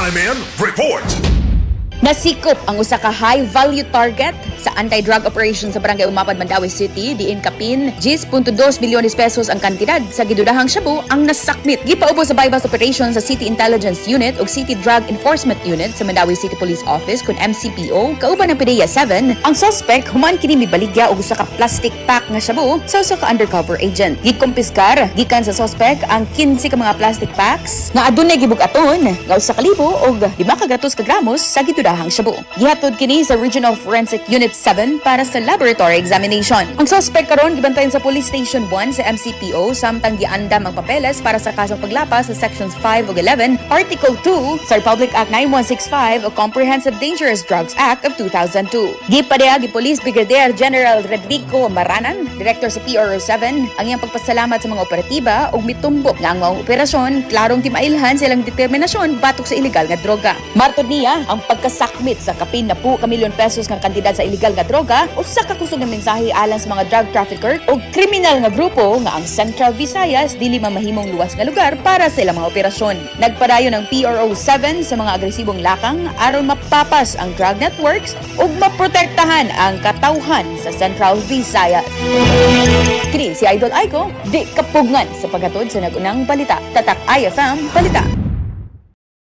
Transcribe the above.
RMN Report. Nasikop ang usa ka high value target sa anti-drug operation sa Barangay Umapad, Mandaue City, diin kapin 10.2 milyones pesos ang kantidad sa gidudahang shabu ang nasakmit. Gipaubos sa buy-bust operation sa City Intelligence Unit ug City Drug Enforcement Unit sa Mandaue City Police Office kun MCPO kauban ng PDEA 7 ang suspect human kini mibaligya og usa ka plastic pack nga shabu sa usa ka undercover agent. Gikumpiskar gikan sa suspect ang 15 ka mga plastic packs nga adunay gibug-aton nga 1,500 ka gramos sa gidudahang shabu. Gihatod kini sa Regional Forensic Unit 7 para sa laboratory examination. Ang suspect karon gibantayan sa Police Station 1 sa MCPO samtang giandam ang papeles para sa kasong paglapas sa Sections 5 ug 11, Article 2 sa Republic Act 9165 o Comprehensive Dangerous Drugs Act of 2002. Gipadayag ni Police Brigadier General Rodrigo Maranan, Director sa PRO 7, ang iyang pagpasalamat sa mga operatiba ug mitumbok nga ang mga operasyon klarong timailhan sa ilang determinasyon batok sa ilegal nga droga. Matod niya, ang pagkasakmit sa kapin 10 ka milyon pesos nga kantidad sa ilegal nga droga usa ka kusog nga mensahe alang sa mga drug trafficker o kriminal nga grupo nga ang Central Visayas dili mamahimong luwas nga lugar para sa ilang mga operasyon. Nagpadayon ang PRO 7 sa mga agresibong lakang aron mapapas ang drug networks ug maprotektahan ang katawhan sa Central Visayas. Kini si Idol Aiko, di kapugngan sa paghatod sa nag-unang balita. Tatak IFM Balita.